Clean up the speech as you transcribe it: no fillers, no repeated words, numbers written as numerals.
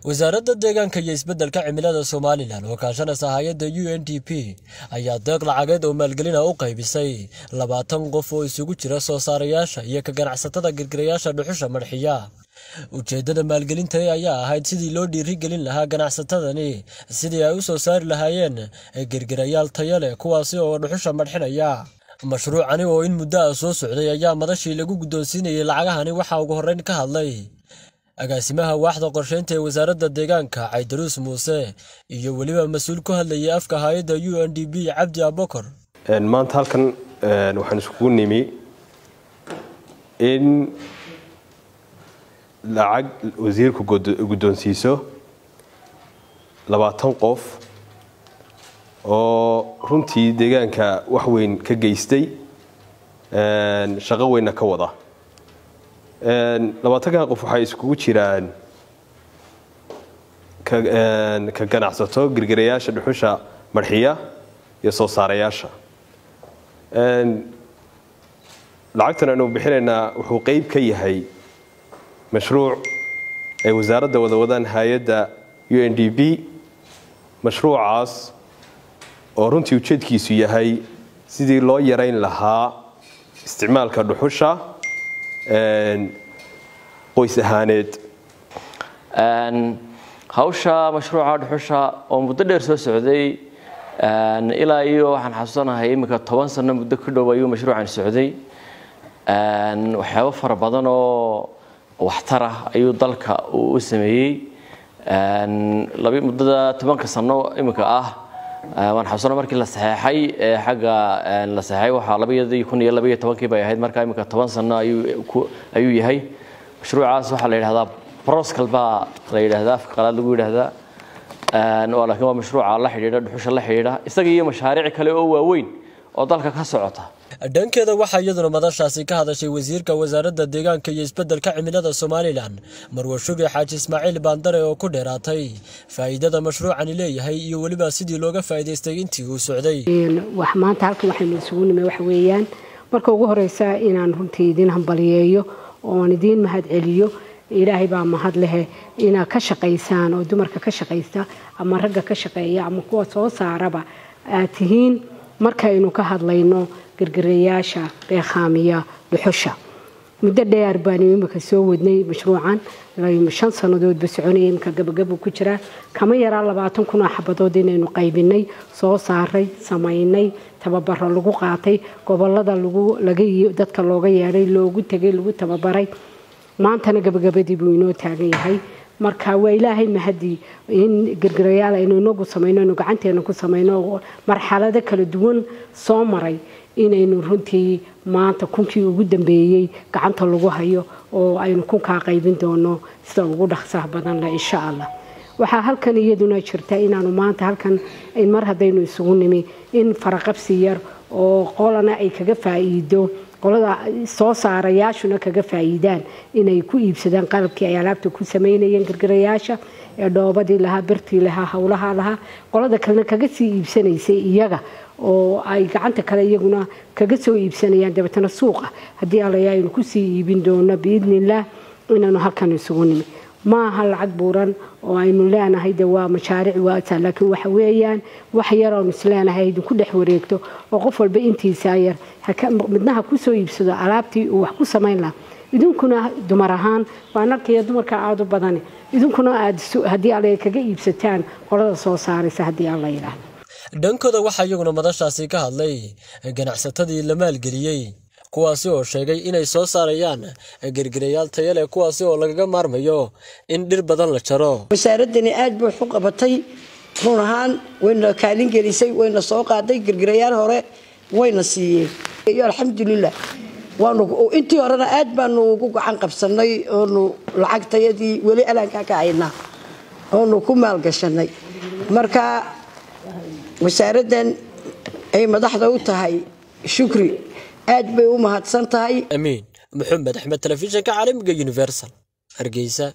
Wasaaradda Deegaanka iyo Isbeddelka Cimilada Somalilan oo kaashanaysa hay'adda UNDP ayaa deeq lacageed oo maalgelin ah u qaybisay 20 qof oo isugu jira soo saarayaasha iyo ka ganacsatada girgirayaasha dhuxusha marxiya. Ujeeddada maalgelintani ayaa ahayd sidii loo dhiirigelin lahaa ganacsatadani sidii ay u soo saari lahaayeen girgirayaal tayo leh, kuwaasi oo dhuxusha marxinaya. Mashruucani oo in muddo ah soo socday ayaa madashii lagu guddoonsiinayay lacagahani waxaa ugu horreyn ka hadlay agaasimaha waaxda qorsheynta ee wasaaradda deegaanka, Caydaruus Muuse, iyo weliba mas-uul ku hadlayay afka hay'adda UNDP, Cabdi Abokor. Maanta halkan waxaan iskugu nimi in lacag wasiirku guddoonsiiso 20 qof oo runtii deegaanka wax weyn ka geystay, shaqo weynna ka wada. 20-kan qof waxay iskugu jiraan ka ganacsato girgirayaasha dhuxusha marxiya iyo soo saarayaasha. Lacagtan aynu bixinaynaa wuxuu qeyb ka yahay mashruuc ay wasaaradda wada wadaan hay-adda UNDP, mashruucaas oo runtii ujeedkiisu yahay sidii loo yarayn lahaa isticmaalka dhuxusha qoys ahaaneed. Hawsha mashruuca dhuxusha oo muddo dheer soo socday, ilaa iyo waxaan xasuusanahay iminka 10 sano muddo ku dhow ayuu mashruucan socday. Waxyaabo fara badan oo waxtar ah ayuu dalka u sameeyey muddada 10-ka sano iminka ah. Waan xasuusana markii la saxeexay, xagga la saxeexay waxaa 2012-kii bay ahayd. Markaa iminka 10 sano ayuu yahay mashruucaas. Waxaa la yidhahdaa Proscal baa la yidhahdaa, afka qalaad lagu yidhahdaa, laakiin waa mashruuca la xidhiidha dhuxusha la xidhiidha, isaga iyo mashaariic kale oo waaweyn oo dalka ka socota. Dhankeeda waxaa iyaduna madashaasi ka hadashay wasiirka wasaaradda deegaanka iyo isbeddelka cimilada Somalilan, Marwe Shuge Xaaji Ismaaciil Baandare, oo ku dheeraatay faa'iidada mashruucani leeyahay iyo weliba sidii looga faa'iidaystay intii uu socday. Maanta halkan waxaynu isugu nimay waxa weeyaan, marka ugu horeysa, inaan runtii idiin hambaliyeeyo oon idiin mahad celiyo. Ilaahay baa mahad lehe inaad ka shaqaysaan oo dumarka ka shaqaysta ama ragga ka shaqeeya ama kuwa soo saaraba aad tihiin. Markaynu ka hadlayno girgirayaasha beekhaamiya dhuxusha, muddo dheer baanu imika soo wadnay mashruucan, 5 sannadoodba soconaya, imika gabagabo ku jiraa. Kama yaraa 20,000 oo xabadood inaynu qaybinay, soo saaray, samaynay, tababaro lagu qaatay, gobolada lagu laga dadka looga yeedhay, loogu tegay, lagu tababaray. Maantana gabagabadii buu inoo taagan yahay. Marka waa Ilaahay mahadii in girgirayaal aynu inagu samayno, aynu gacanteena ku samayno, marxalado kala duwan soo maray, inaynu runtii maanta kunkii ugu dambeeyey gacanta lagu hayo oo aynu kunkaa qaybin doono sida ugu dhaqsaha badan leh, insha Allah. Waxaa halkan iyaduna jirta inaanu maanta halkan mar haddaynu isugu nimi in faraqabsi yar oo qolana ay kaga faa'iido, qolada soo saarayaashuna kaga faa'iidaan inay ku iibsadaan qalabkii ay alaabta ku samaynayeen girgirayaasha ee dhoobadii lahaa, birtii lahaa, howlaha lahaa, qolada kalena kaga sii iibsanaysay iyaga oo ay gacanta kale iyaguna kaga soo iibsanayaan, dabeetana suuqa haddii Allaya aynu kusii iibin doono biidnillaah. Inaanu halkan isugu nimi maaha lacag buuran oo aynu leenahay de waa mashaariic waasa, laakiin waxa weeyaan wax yar oonu isleenahay idinku dhex wareegto oo qof walba intiisa yar midnaha kusoo iibsado alaabtii uu wax ku samayn lahaa. Idinkuna dumar ahaan waan arkaya dumarka aada u badani, idinkuna aad haddii Alla kaga iibsataan qolada soo saaraysa, haddii Alla yidhaahdo. Dhankooda waxaa iyaguna madashaasi ka hadlay ganacsatadii la maalgeliyey, kuwaasi oo sheegay inay soo saarayaan girgirayaal tayo leh, kuwaasi oo lagaga maarmayo in dhir badan la jaro. Wasaaradani aad bay wax u qabatay run ahaan, wayna kaalin gelisay, wayna soo qaaday, girgirayaal hore wayna siiyeen iyo alxamdulilah. Waanu intii horena aad baanu ugu gacan qabsanay oonu lacagtayadii weli alaankaa ka haynaa oonu ku maalgashanay. Marka wasaaraddan ay madaxda u tahay Shukri aad bay u mahadsan tahay. Amiin Maxamed Axmed, telefishinka caalamiga Universal, Hargeysa.